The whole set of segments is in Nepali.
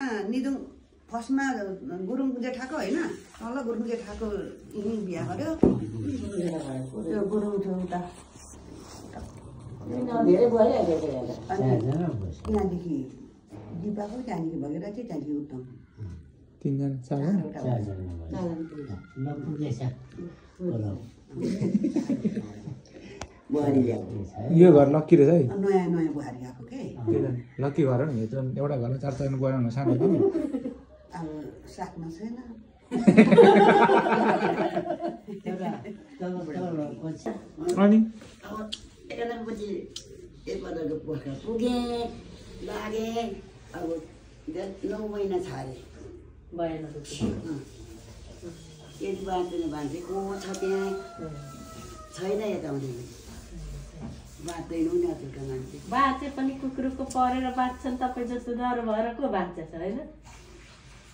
निदुङ फर्स्टमा गुरुङ जेठाको होइन तल गुरुङ जेठाको यही बिहा गर्यो त्यो गुरुङ थियो उता यहाँदेखि दिपाको त्यहाँदेखि भगेर चाहिँ त्यहाँदेखि उत्तम 3 जना 4 यो घर लक्की रहेछ है नयाँ नयाँ बुहारी आएको के लक्की घर हो नि एउटा घरमा 4 जना बनाउन सानो दिन अब साथमा छैन अनि 91 पछि एकपल्टको पोखरा पुगेँ लागेँ अब 9 महिना छाडे भएन यदि बाँच्दैन मान्छे को छ त्यहाँ छैन यताउँदै बाँच्दैनौँ नि अचेलका मान्छे बाँचे पनि कुकुरको परेर बाँच्छन् तपाईँ जस्तो डर भएर को बाँच्छ होइन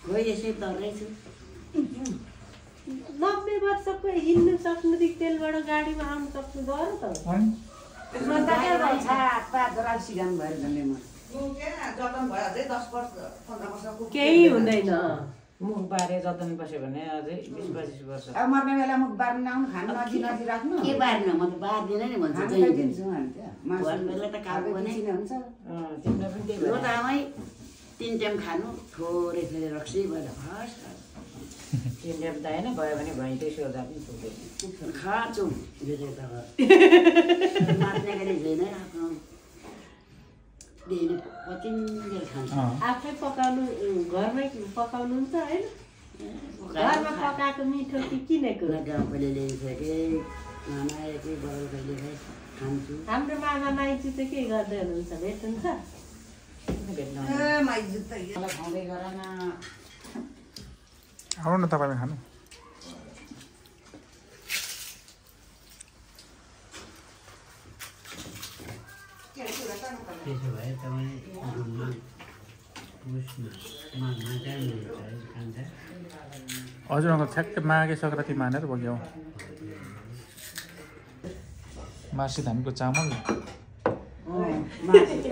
खोइ यसै डरै छु 90 वर्षको हिँड्नु सक्नुदेखि तेलबाट गाडीमा आउनु सक्नु डर त केही हुँदैन मुख बारे जतन बस्यो भने अझै 20-25 वर्ष अब मर्ने बेला मुख बार्न आउनु खानु नदी राख्नु के बार्न म त बार्दिन नि भन्छु बेला त काम पनि हुन्छ तिमीलाई पनि त्यही हो त आमै 3 टाइम खानु थोरै थोरै रक्सी भएर फर्स्ट 3 टाइम त होइन भयो भने भैँतै सोधा पनि पुग्दैन खाँचो मात्ने गरी झैनै आफ्नो दिने पचिन्जेल खान्छ आफै पकाउनु घरमै पकाउनुहुन्छ होइन घरमा पकाएको मिठो कि किनेको गाउँकोले ल्याइसके मामा एकै बगल कहिले खान्छु हाम्रो मामा माइजू चाहिँ के गर्दै हुनुहुन्छ भेट्नुहुन्छ खाँदै गर न आउनु न तपाईले खानु त्यसो भए तपाईँ हजुर अङ्कल ठ्याक्कै माघे सङ्क्रान्ति मानेर बग्यौ मासी धानको चामल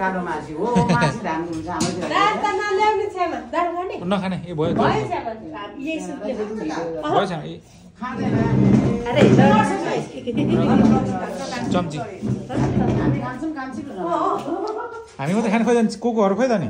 कालो मासी हो मासी धानको चामल नखाने ए भयो चम्ची हामी मात्रै खाने खोइ को खोइ त नि